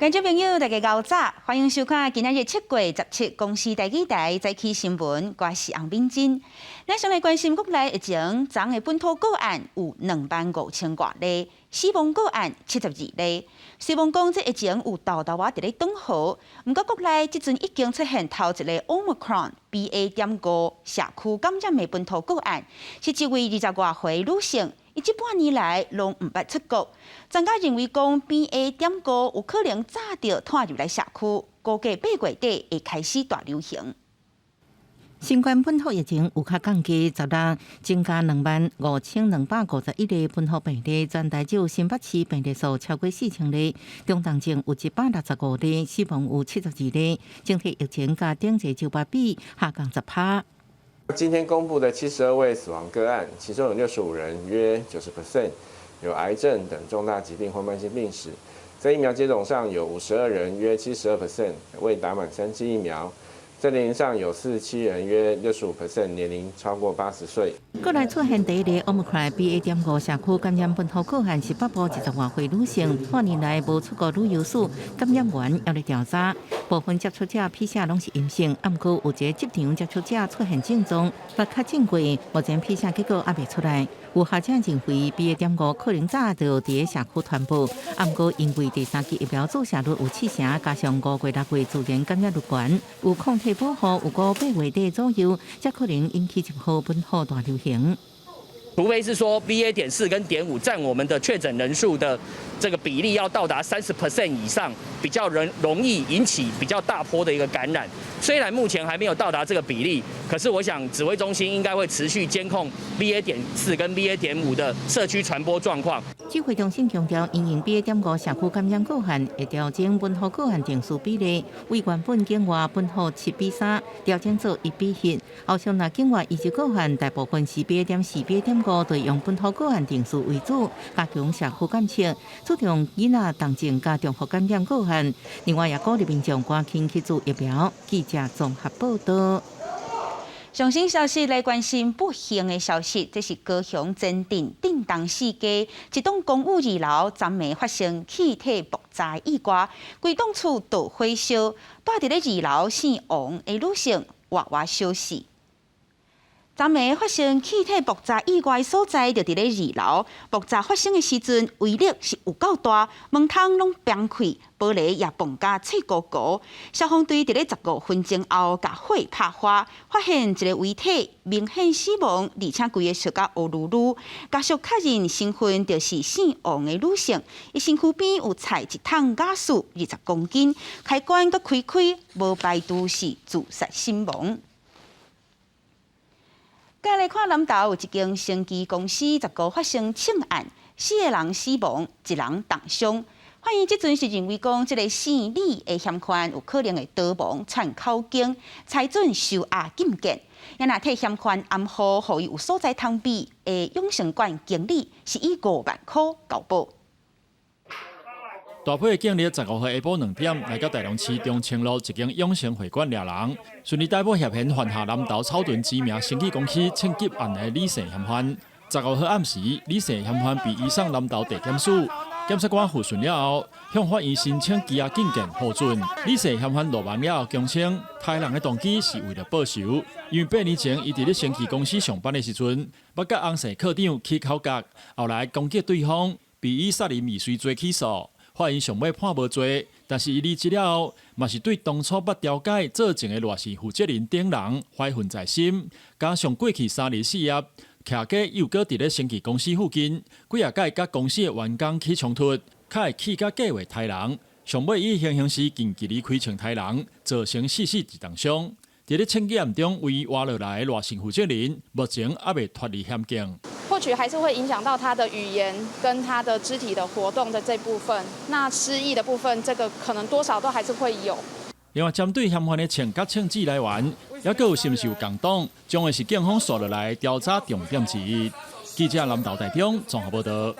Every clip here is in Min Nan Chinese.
觀眾朋友，大家𠢕早，歡迎收看今仔日7月17公視第二台早起新聞，我是洪敏珍。咱先來關心國內疫情，昨昏的本土個案有25,000外例，死亡個案72例。雖罔講這疫情有沓沓仔佇咧轉好，毋過國內這陣已經出現頭一個 Omicron BA.5社區感染的本土個案，是一位20外歲女性。伊這半年來攏毋捌出國，專家認為講 BA.5有可能早就傳入來社區，估計8月底會開始大流行。新冠本土疫情有較降低，16增加25,251例本土病例，全台只有新北市病例數超過4000例，中重症有165例，死亡有72例，整體疫情佮頂一周末比下降10趴。今天公布的72位死亡個案，其中有65人，約90% 有癌症等重大疾病或慢性病史。在疫苗接種上，有52人，約72% 未打滿三劑疫苗。在年齡上有47人，約65% 年齡超過80歲。國內出現第一例 Omicron BA.5社區感染本土個案是北部20外歲女性，半年來無出國旅遊史，感染源猶咧調查。部分接觸者 PCR 攏是陰性，毋過有一個職場接觸者出現症狀，捌確診過，目前 PCR 結果猶未出來。有學者認為 BA.5可能早就佇社區傳播，毋過因為第三劑疫苗注射率有七成，加上5月6月自然感染率懸，有抗體保護，預估8月底左右，才可能引起一波本土大流行。除非是說 BA.4跟.5佔我們的確診人數的這個比例要到達30% 以上，比較容易引起比較大波的一個感染。雖然目前還沒有到達這個比例，可是我想指揮中心應該會持續監控 BA.4跟 BA.5的社區傳播狀況。指揮中心強調，因應 BA.5社區感染個案，會調整本土個案定數比例，為原本境外本土7比3，調整做1比1。後續若境外移入個案大部分是 BA.4、BA.5，就用本土個案定數為主，加強社區監測，注重囡仔重症佮重複感染個案。另外，也鼓勵民眾趕緊去注疫苗。記者綜合報道。上新消息來關心不幸的消息，這是高雄前鎮鎮東四街一棟公寓二樓，昨暝發生氣體爆炸意外，規棟厝著火燒，蹛佇咧二樓姓王的女性活活燒死。昨暝發生氣體爆炸意外的所在就佇咧二樓，爆炸發生的時陣威力是有夠大，門窗攏崩開，玻璃也崩甲碎糊糊。消防隊佇咧15分鐘後，共火拍花，發現一個遺體明顯死亡，而且規個燒甲烏嚕嚕。家屬確認身份就是姓王的女性，伊身軀邊有載一桶瓦斯20公斤，開關閣開開，無排除是自殺身亡。再來看南投有一間生技公司，15發生槍案，四個人死亡，一人重傷。法院這陣是認為講，這個姓李的嫌犯有可能會逃亡、竄口供，裁准收押禁見。也若替嫌犯掩護，予伊有所在通避的永成館經理是以5萬箍交保。大批的警力15號下晡2點來到大同市中清路一間永成會館掠人，順利逮捕涉嫌犯下南投草屯知名生技公司槍擊案的李姓嫌犯。15號暗時，李姓嫌犯被移送南投地檢署，檢察官複訊了後，向法院申請羈押禁見獲准。李姓嫌犯落網了後，供稱刣人的動機是為了報仇，因為8年前伊佇咧生技公司上班的時陣，捌佮翁姓課長起口角，後來攻擊對方，被以殺人未遂罪起訴。法院上尾判無罪，但是伊離職了後，嘛是對當初捌調解做證的賴姓負責人等人懷恨在心。加上過去3日4夜，徛家又閣佇咧生技公司附近，幾仔擺佮公司的員工起衝突，較會氣甲計劃刣人。上尾以行刑時近距離開槍刣人，造成四死一重傷。佇咧槍擊案中，唯一活落來的賴姓負責人，目前猶未脫離險境。或許還是會影響到他的語言跟他的肢體的活動的這部分，那失憶的部分，這個可能多少都還是會有。另外，針對嫌犯的槍佮槍支來源，抑閣有是毋是有共黨，將會是警方紲落來調查重點之一。記者南投台中綜合報道。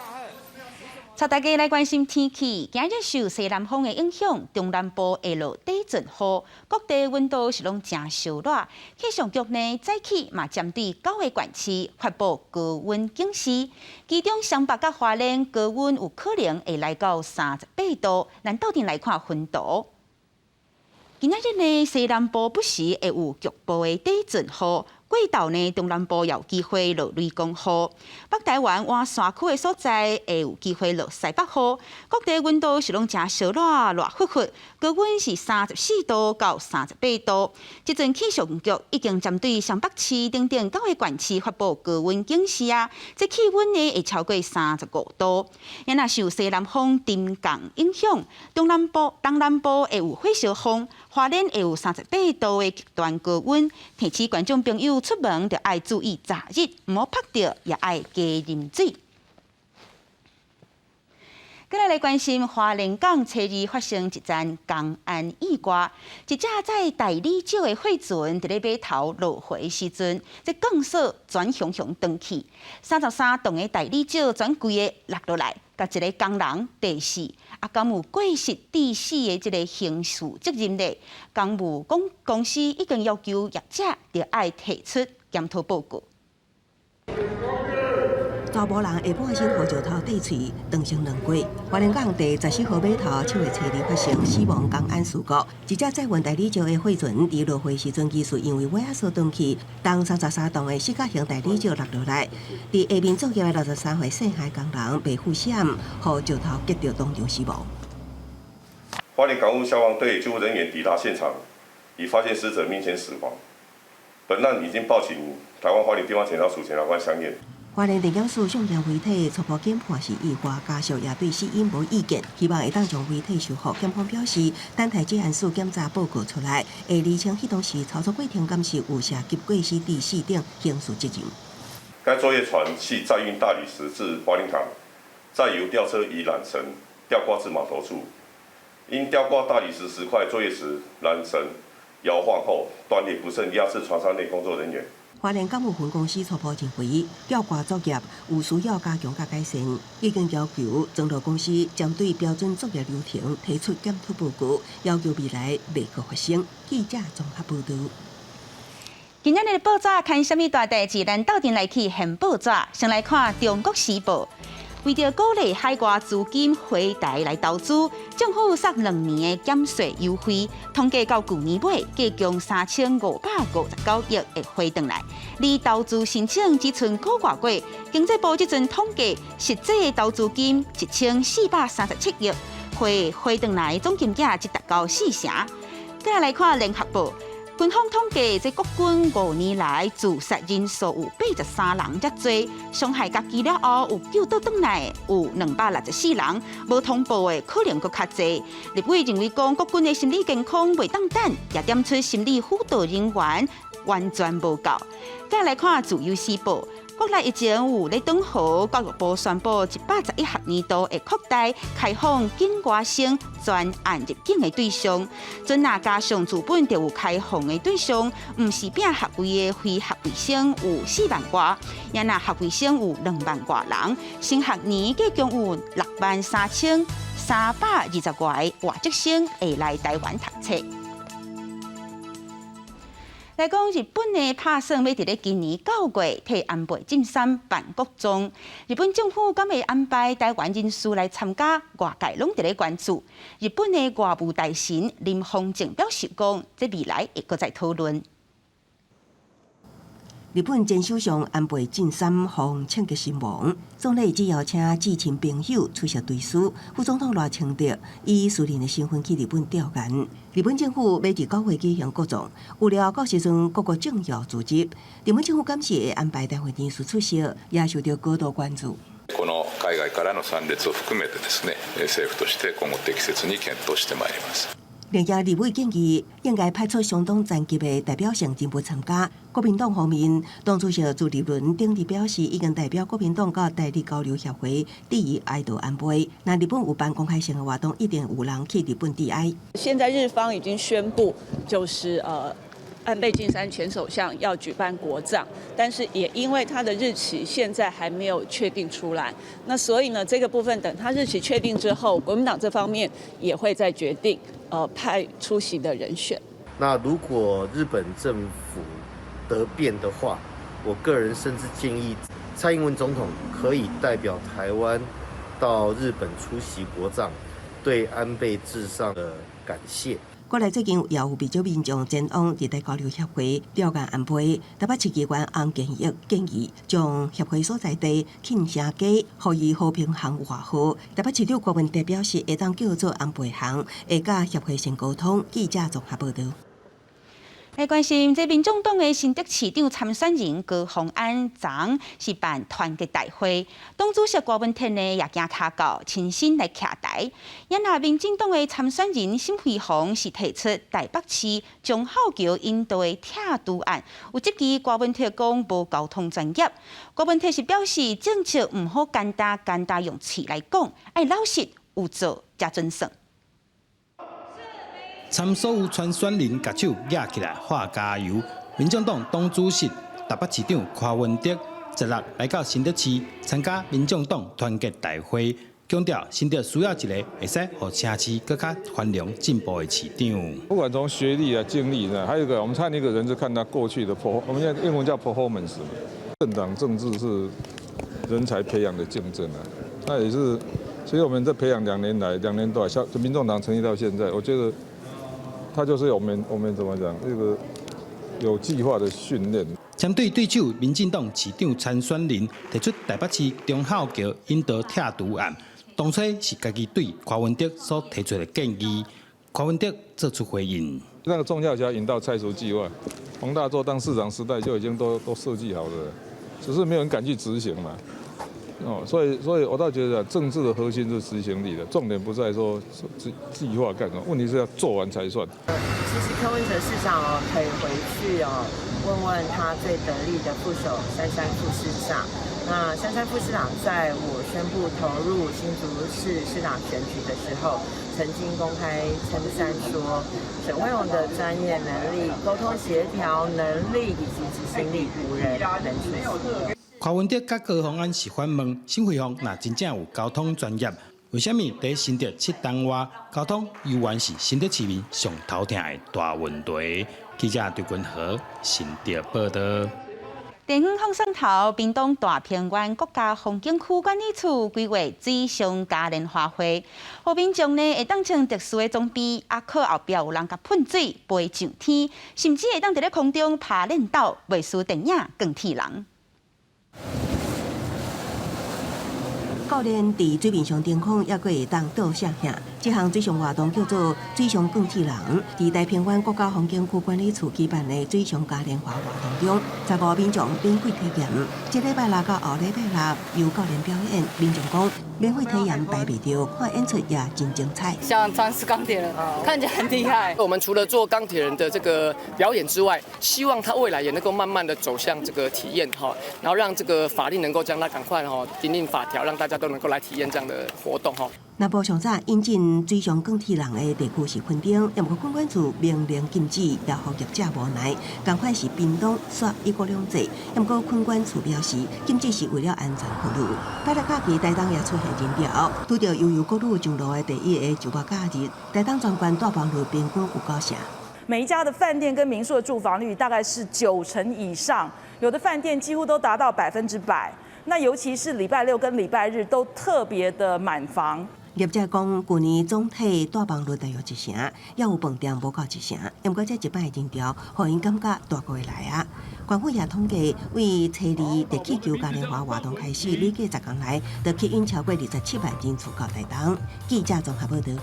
帶大家來關心天氣，今日受西南風的影響，中南部會落短陣雨，各地溫度是攏誠燒熱。氣象局呢早起嘛針對九個縣市發布高溫警示，其中雙北佮花蓮高溫有可能會來到38度。咱鬥陣來看分圖。今仔日呢，西南部不時會有局部的短陣雨。過晝呢，中南部有機會落雷公雨，北台灣倚山區的所在會有機會落西北雨。各地溫度是攏誠燒熱，熱乎乎，高溫是34度到38度。這陣氣象局已經針對雙北市等等九個縣市發布高溫警示啊！這氣溫呢會超過35度。也若受西南風沉降影響，中南部、東南部會有火燒風，花蓮會有38度的極端高溫。提醒觀眾朋友出門著愛注意遮日，毋好曝著，也愛加啉水。閣來來關心花蓮港初二發生一樁工安意外，一隻載大理石的貨船佇咧碼頭落貨的時陣，這鋼索全雄雄斷去，33噸的大理石全規个落落來，共一个工人硩死，啊，敢有過失致死的這个刑事責任咧？工務公公司已經要求業者著愛提出檢討報告。查埔人下晡時予石頭硩喙，斷成兩截。花蓮港第14號碼頭七月初二發生死亡工安事故，一隻載運大理石的貨船佇落貨時陣，技術因為尾仔索斷去，重33噸的四角形大理石落落來，佇下面作業的63歲姓韓工人白富閃，予石頭擊著當場死亡。花蓮港務消防隊救護人員抵達現場，已發現死者明顯死亡。本案已經報請台灣花蓮地方檢察署檢察官相驗。花蓮地檢署送驗遺體初步檢判是意外，家屬也對死因無意見，希望會當將遺體修復。檢方表示，等待這案事檢查報告出來，會釐清彼當時操作過程敢是有涉及過失致死等刑事責任。該作業船係載運大理石至花蓮港，再由吊車以纜繩吊掛至碼頭處，因吊掛大理石石塊作業時纜繩搖晃後斷裂不慎壓至船艙內工作人員。花蓮港務分公司初步認為，吊掛作業有需要加強佮改善，已經要求裝卸公司針對標準作業流程提出檢討報告，要求未來袂閣發生。記者綜合報導。今仔日的報紙看啥物大代誌？咱鬥陣來去現報紙，先來看《中國時報》。為著鼓勵海外資金回台來投資，政府送2年的減稅優惠，統計到舊年尾，計共3559億會回轉來。離投資申請只賰個外月，經濟部這陣統計，實際投資金1437億，回回轉來總金額只達到四成。閣來來看聯合報。軍方統計，這國軍5年來自殺人數有83人遮濟，傷害家己了後有救倒轉來有264人，無通報的可能閣較濟。立委認為講國軍的心理健康袂當等，也點出心理輔導人員完全無夠。再來看《自由時報》。國內疫情有咧轉好，教育部宣布111學年度會擴大開放境外生專案入境的對象，陣若加上資本就有開放的對象，毋是拚學位的非學位生有4萬外，也若學位生有2萬外人，新學年計共有6萬3320外個外籍生會來台灣讀冊。來講日本的拍算欲佇咧今年9月替安倍晉三辦國葬，日本政府敢會安排台灣人士來參加？外界攏佇咧關注。日本的外務大臣林芳正表示講，這未來會閣再討論。日本前首相安倍晉三予槍擊身亡，總理只邀請至親朋友出席追思。副總統賴清德以私人的身份去日本弔唁。日本政府欲佇9月舉行國葬，預料到時陣各國政要聚集。日本政府敢是會安排台灣人士出席，也受到高度關注。この海外からの参列を含めてですね、政府として今後適切に検討してまいります。另外，立委建議應該派出相當層級的代表性人物參加。國民黨方面，黨主席朱立倫頂日表示，已經代表國民黨佮台日交流協會致意哀悼安倍。若日本有辦公開性的活動，一定有人去日本致哀。現在日方已經宣布，就是。安倍晉三前首相要舉辦國葬，但是也因為他的日期現在還沒有確定出來，那所以呢，這個部分等他日期確定之後，國民黨這方面也會再決定，派出席的人選。那如果日本政府得便的話，我個人甚至建議蔡英文總統可以代表台灣到日本出席國葬，對安倍致上的感謝。過來最近也有不少民眾前往日台交流協會弔唁安倍，台北市議員洪建義建議將協會所在地慶城街予以和平巷外號。台北市長柯文哲表示，會當叫做安倍巷，會佮協會先溝通。記者綜合報道。來關心這民眾黨的新竹市長參選人高虹安，昨昏是辦團結大會，黨主席柯文哲呢也行跤到親身來徛台。也若民進黨的參選人沈慧虹是提出台北市忠孝橋引道的拆除案，有質疑柯文哲講無交通專業。柯文哲是表示政策毋好簡單簡單用喙來講，愛老實有做才準算。參所有參選人共手舉起來喊加油。民進黨黨主席台北市長柯文哲十六來到新竹市參加民進黨團結大會，強調新竹需要一个會使予城市閣較繁榮進步的市長。不管從學歷啊、經歷呢，還有一個我們看一個人是看他過去的 per，我們現在英文叫 performance。政黨政治是人才培養的競爭啊，那也是，所以我們這培養2年來，2年多，像民眾黨成立到現在，我覺得。他就是我們怎麼講，這個有計劃的訓練。針對對手民進黨市長參選人提出台北市忠孝橋引道拆除案，當初是家己對柯文哲所提出的建議，柯文哲做出回應。那個忠孝橋引道拆除計劃，黃大洲當市長時代就已經都設計好了，只是沒有人敢去執行嘛。哦，所以我倒覺得政治的核心是執行力的，重點不在說計劃幹什麼，問題是要做完才算。其實柯文哲市長哦，可以回去哦，問問他最得力的副手珊珊副市長。那珊珊副市長在我宣布投入新竹市市長選舉的時候，曾經公開稱讚說，沈慧虹的專業能力、溝通協調能力以及執行力無人能出席。柯文哲佮高虹安是反問沈慧虹，若真正有交通專業，為啥物佇新竹七重外交通猶原是新竹市民上頭疼的大問題？記者張君和新竹報道。電影放送頭，屏東大平原國家風景區管理處規劃水上嘉年華會，予民眾呢會當穿特殊的裝備，啊，靠後壁有人共噴水、飛上天，甚至會當佇咧空中拍練鬥，袂輸電影《鋼鐵人》。教練佇水面上騰空，猶閣會當倒射遐。這項水上活動叫做水上鋼鐵人，佇大平原國家風景區管理處舉辦的水上嘉年華活動中，15民眾免費體驗。這禮拜六到後禮拜六由教練表演，民眾講免費體驗排袂著，看演出也真精彩。像戰士鋼鐵人，看起來很厲害。我們除了做鋼鐵人的這個表演之外，希望他未來也能夠慢慢的走向這個體驗哈，然後讓這個法令能夠將它趕快哈訂定法條，讓大家都能夠來體驗這樣的活動哈。南部上早引進水上鋼鐵人的地區是墾丁，毋過墾管處明令禁止，也予業者無奈。仝款是屏東煞一國兩制，毋過墾管處表示，禁止是為了安全考慮。拜六假期，台東也出現人潮，拄著悠遊國旅上路的第一个周末假日，台東全縣住房率平均有9成。每一家的飯店跟民宿的住房率大概是9成以上，有的飯店幾乎都達到100%。那尤其是禮拜六跟禮拜日都特別的滿房。業者講，舊年總體住房率大約1成，也有飯店無夠一成。毋過這一擺人潮，予𪜶感覺大過會來啊。官府也統計，為初二熱氣球嘉年華活動開始，累計10工來，就吸引超過27萬人次到台東。記者綜合報道。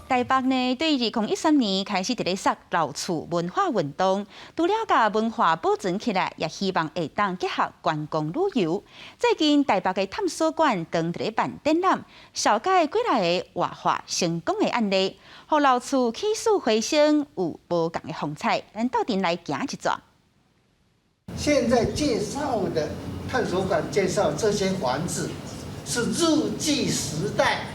台北呢，對2013年開始佇咧殺老厝文化運動，除了共文化保存起來，也希望會當結合觀光旅遊。最近台北的探索館當佇咧辦展覽，紹介幾若个活化成功的案例，予老厝起死回生，有無仝的風采。咱鬥陣來行一逝。現在介紹的探索館介紹這些房子，是日據時代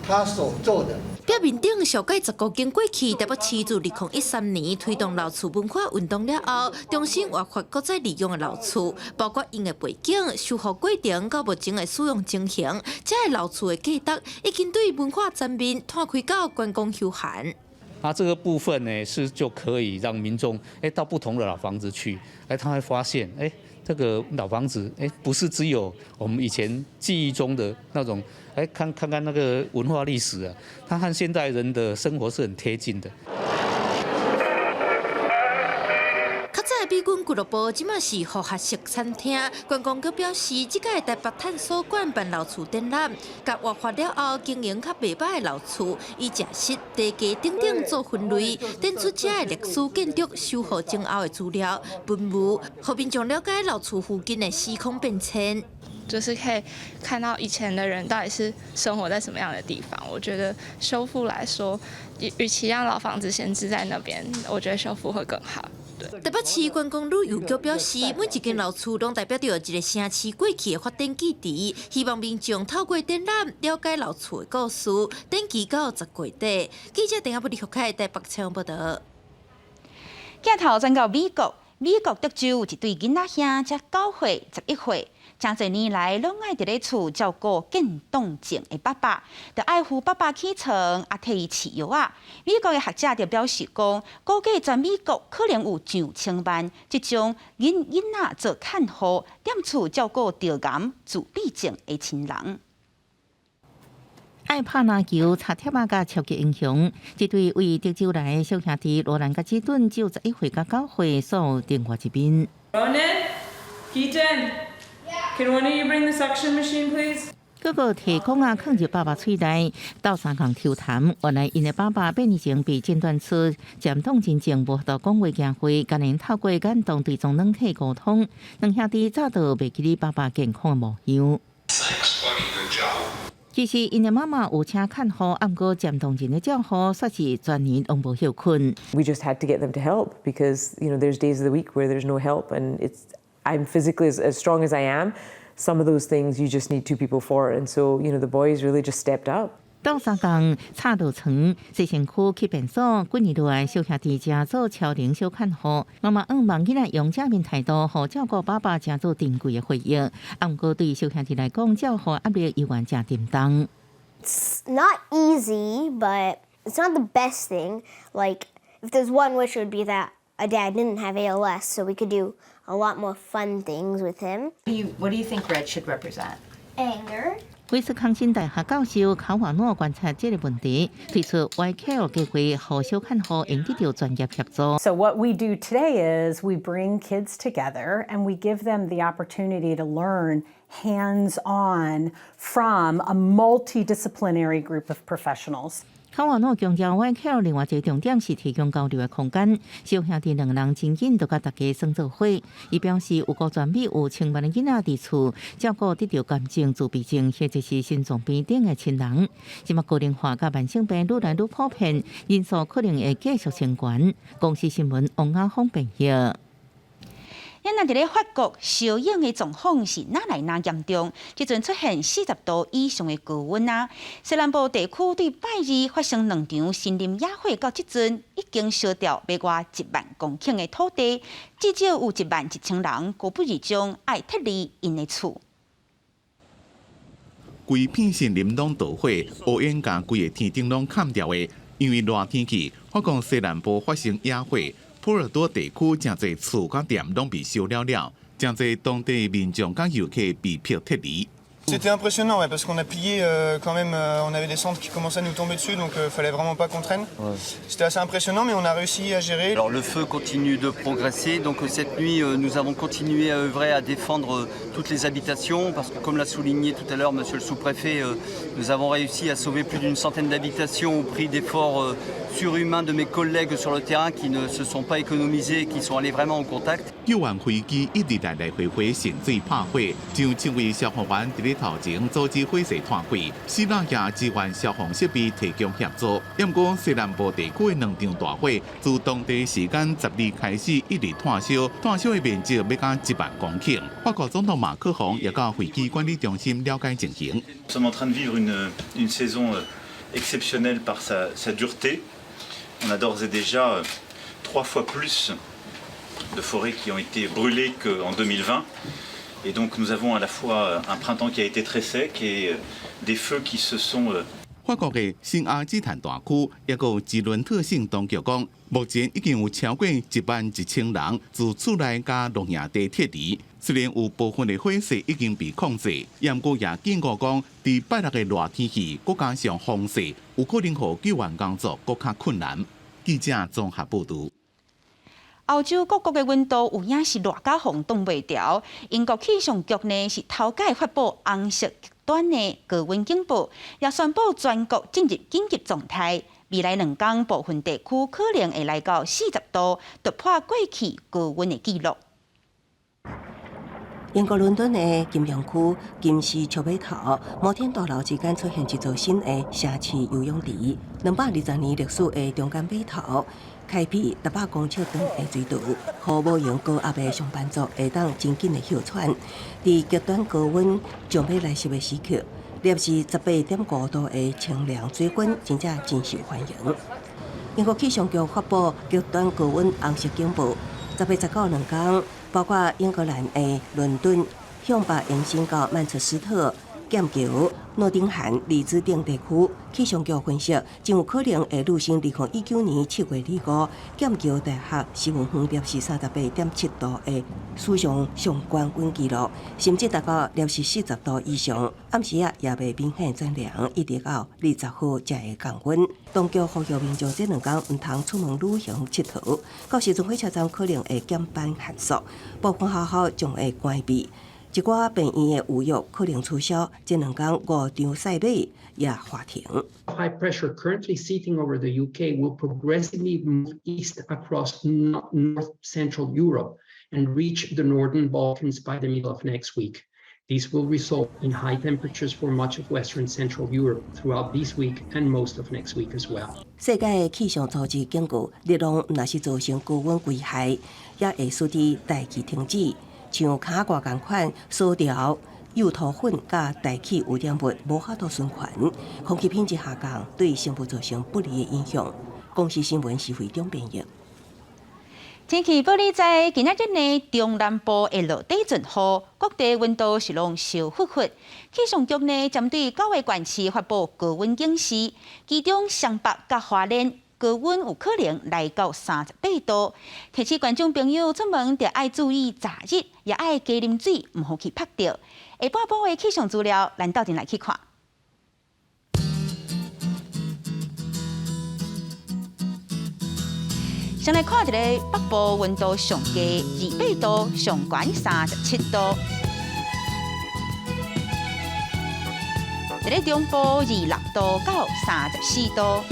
他所做的。壁表面頂上蓋10公頃過去，台北市自2013年推動老厝文化運動了後，重新活化閣再利用的老厝，包括𪜶的背景、修復過程到目前的使用情形，這个老厝的價值已經對文化層面拓開到觀光休閒。那這個部分呢，是就可以讓民眾到不同的老房子去，他會發現這個老房子不是只有我們以前記憶中的那種，看看看那個文化歷史啊，它和現代人的生活是很貼近的。較早的美軍俱樂部，這馬是複合式餐廳。觀光局表示，這屆台北探索館辦老厝展覽，共活化了後經營較袂䆀的老厝，以食食、地價等等做分類，展出這个歷史建築修復前後的資料、文物，予民眾了解老厝附近的時空變遷。就是可以看到以前的人到底是生活在什麼樣的地方。我覺得修復來說，與其讓老房子閒置在那邊，我覺得修復會更好。台北市觀光旅遊局表示，每一間老厝攏代表著一个城市過去的發展記憶，希望民眾透過展覽了解老厝的故事。展期到10月底。記者鄧阿布利福開台北採訪報道。鏡頭轉到美國，美國德州有一對囡仔兄，才9歲、11歲。誠濟年來，攏愛佇咧厝照顧漸凍症的爸爸，就愛扶爸爸起床，啊，替伊飼藥仔。美國的學者就表示講，估計全美國可能有上千萬這種𪜶囡仔做看護、踮厝照顧著癌、自閉症的親人。愛拍籃球、插貼仔佮超級英雄，這對位德州來的小兄弟羅蘭佮基頓，只有11歲佮9歲，煞有另外一面。 Ronan, Keaton, can one of you bring the suction machine, please? 哥哥提管仔囥佇爸爸喙內，鬥相共抽痰。原來𪜶的爸爸8年前被診斷出漸凍人症，無法度講話行會，共𪜶透過眼動對蹤軟體溝通。兩兄弟早就袂記得爸爸健康的模樣。其實𪜶的媽媽有請看護，毋過漸凍人的照護，煞是全年攏無歇睏。 We just had to get them to help because there's days of the week where there's no help and I'm physically as strong as I am. Some of those things you just need two people for, and so the boys really just stepped up. 鬥相共擦落床、洗身軀、去便所，幾年來小兄弟成做超齡小看護。媽媽向望囡仔用正面態度，予照顧爸爸成做珍貴的回憶。毋過對小兄弟來講，照顧壓力猶原誠沉重。 It's not easy, but it's not the best thing. Like, if there's one wish, it would be that a dad didn't have ALS, so we could do a lot more fun things with him. What do you think red should represent? Anger. 威斯康星大學教授卡瓦諾觀察這个問題，提出 YCare 計劃，予小看護會得到專業協助。 So what we do today is we bring kids together and we give them the opportunity to learn hands-on from a multidisciplinary group of professionals. 卡瓦諾強調，YCare 另外一个重點是提供交流的空間。小兄弟兩个人真緊就佮大家耍做伙。伊表示，預估全美有千萬的囡仔佇厝照顧得著癌症、自閉症或者是心臟病等的親人。這馬高齡化佮慢性病愈來愈普遍，人數可能會繼續升懸。公視新聞王亞峰編譯。咱若佇咧法國燒燄的狀況是愈來愈嚴重，這陣出現40度以上的高溫啊！西南部地區對拜二發生兩場森林野火，到這陣已經燒掉欲外1萬公頃的土地，至少有1萬1千人高不日將愛撤離𪜶的厝。規片森林攏著火，烏煙共規个天頂攏崁掉的。因為熱天氣，法國西南部發生野火。波爾多地區誠濟厝佮店攏被燒了了，誠濟當地民眾佮遊客被迫撤離。 C'était impressionnant, ouais, parce qu'on a plié quand même, on avait des cendres qui commençaient à nous tomber dessus, donc fallait vraiment pas qu'on traîne. C'était assez impressionnant, mais on a réussi à gérer. Alors le feu continue de progresser, donc cette nuit nous avons continué à œuvrer à défendre toutes les habitations, parce que comme l'a souligné tout à l'heure monsieur le sous-préfet, nous avons réussi à sauver plus d'une centaine d'habitations au prix d'efforts surhumains de mes collègues sur le terrain qui ne se sont pas économisés et qui sont allés vraiment au contact. 救援飛機一直來來回回潛水拍火，上千位消防員佇咧頭前組織火勢拖開，希臘也支援消防設備提供協助。毋過西南部地區的兩場大火，自當地時間12開始一直湠燒，湠燒的面積欲到1萬公頃。法國總統馬克宏也到危機管理中心了解情形。 Nous sommes en train de vivre une saison Exceptionnel par sa dureté. On a d'ores et déjà trois fois plus de forêts qui ont été brûlées qu'en 2020. Et donc nous avons à la fois un printemps qui a été très sec et des feux qui se sont 法國的新阿基坦大區抑閣吉倫特省當局講，目前已經有超過11,000人自厝內佮露營地撤離。雖然有部分的火勢已經被控制，毋過也警告講，佇拜六的熱天氣，閣加上風勢，有可能予救援工作閣較困難。記者綜合報導。歐洲各國的溫度有影是熱甲予人擋袂牢。英國氣象局呢是頭擺發布紅色極端的高溫警報，也宣布全國進入緊急狀態。未來2天部分地區可能會來到40度，突破過去高溫的紀錄。英國倫敦的金融區金絲雀碼頭摩天大樓之間出現一座新的城市游泳池，220年歷史的中間碼頭開闢600公尺長的水道，予無閒高壓的上班族會當真緊的歇喘。佇極端高溫將欲來襲的時刻，攝氏18.5度的清涼水溫真正真受歡迎。英國氣象局發布極端高溫紅色警報，10月192天，包括英格蘭的倫敦，向北延伸到曼徹斯特、劍橋、諾丁漢、利茲等地區。氣象局分析，真有可能會錄新2019年7月25，劍橋大學新聞園攝氏38.7度的史上上懸溫紀錄，甚至達到攝氏40度以上。暗時仔也袂明顯轉涼，一直到20號才會降溫。當局呼籲民眾這2天毋通出門旅行𨑨迌，到時陣火車站可能會減班限速，部分學校將會關閉。一寡病院的預約可能取消，這2天五場賽馬也喊停。 High pressure currently sitting over the UK will progressively move east across north central Europe and reach the northern Balkans by the middle of next week. This will result in high temperatures for much of western central Europe throughout this week and most of next week as well. 世界氣象組織警告，熱浪若是造成高溫危害，也會使得大氣停止，像跤蓋仝款，塑料、幼塗粉佮大氣污染物無法度循環，空氣品質下降，對生物造成不利的影響。公視新聞是會長編譯。天氣報你知，今仔日呢，中南部會落底陣雨，各地溫度是攏燒沸沸。氣象局呢，針對九个縣市發布高溫警示，其中雙北佮花蓮高溫有可能來到38度。提醒觀眾朋友出門著愛注意遮熱，也愛加啉水，毋予去曝著。下半晡的氣象資料，咱鬥陣來去看。先來看一个北部溫度上低28度，上懸37度。佇咧中部26度到34度。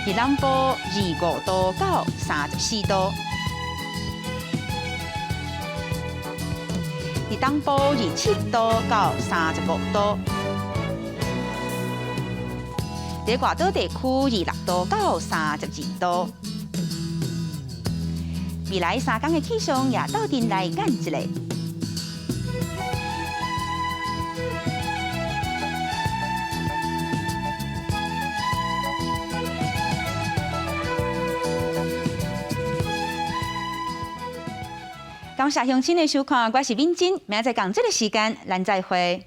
佇南部25度到34度。佇東部27度到35度。佇外島地區26度到32度。未來3天的氣象也鬥陣來看一下。感謝鄉親的收看，我是敏珍，明仔載仝這个時間，咱再會。